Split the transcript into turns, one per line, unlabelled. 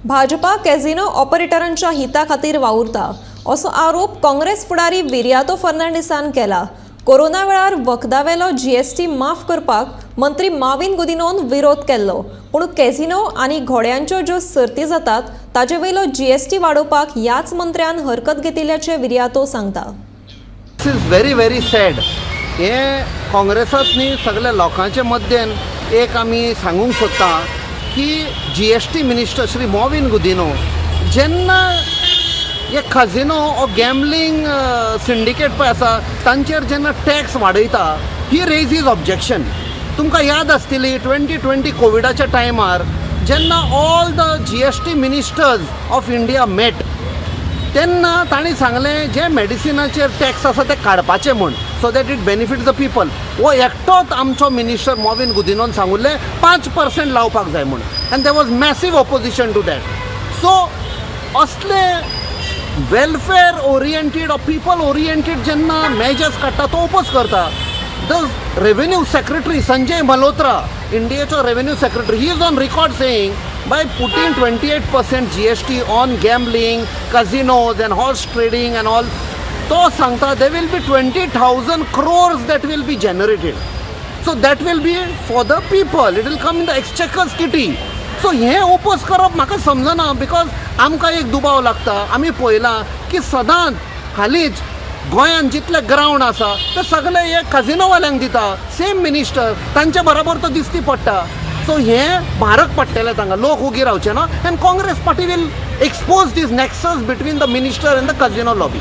भाजपा कॅझिनो ऑपरेटरांच्या हिता खातीर वावुरता असो आरोप काँग्रेस फुडारी विरियातो फर्नांडीसान केला. कोरोना वेळार वखदावेलो जीएसटी माफ करपाक मंत्री माविन गुदिनोन विरोध केल्लो, पूण कॅझिनो आनी घोड्यांच्यो ज्यो सर्ती जातात ताजे वयलो जीएसटी वाडोवपाक ह्याच मंत्र्यान हरकत घेतिल्ल्याचें विरियातो सांगता.
This is very very sad. हें काँग्रेसांत न्ही, सगल्या लोकांच्या मद्देन एक आमी सांगूंक सोदता की जीएसटी मिनिस्टर श्री मॉविन गुदिनो जेन्ना हे खजिनो ओ गॅमलींग सिंडिकेट पळय आसा, तांचेर जेन्ना टॅक्स वाडयता, ही रेजीज ऑब्जेक्शन. तुमकां याद आसतली, 2020 कोविडाच्या टायमार जेन्ना all the GST ministers of India met, तेन्ना तांणी सांगलें जे मेडिसिनाचेर टॅक्स आसा ते काडपाचे म्हूण, so that it benefit the people. हो एकटोच आमचो मिनिस्टर मॉविन गुदिनोन सांगुल्लें 5% लावपाक जाय म्हूण, and there was massive opposition to that. So असले welfare oriented or people oriented जेन्ना मेजर्स काडटा, तो ओपोज करता. The revenue secretary Sanjay Malhotra, इंडियेचो revenue secretary, he is on record saying by putting 28% GST on gambling, casinos and horse trading and all, तो सांगता there will be 20,000 crores that will be generated. So that will be for the people. It will come in the exchequer's kitty. So हें oppose करप म्हाका समजना, because आमकां एक दुबाव लागता. आमी पळयलां की सदांच हालींच गोंयांत जितले ग्रावंड आसा ते सगळे हे कजिनोवाल्यांक दिता. सेम मिनिस्टर तांच्या बरोबर तो दिसती पडटा. सो हें म्हारग पडटलें तांकां, लोक उगी रावचे ना, and Congress party will expose this nexus between the minister and the casino lobby.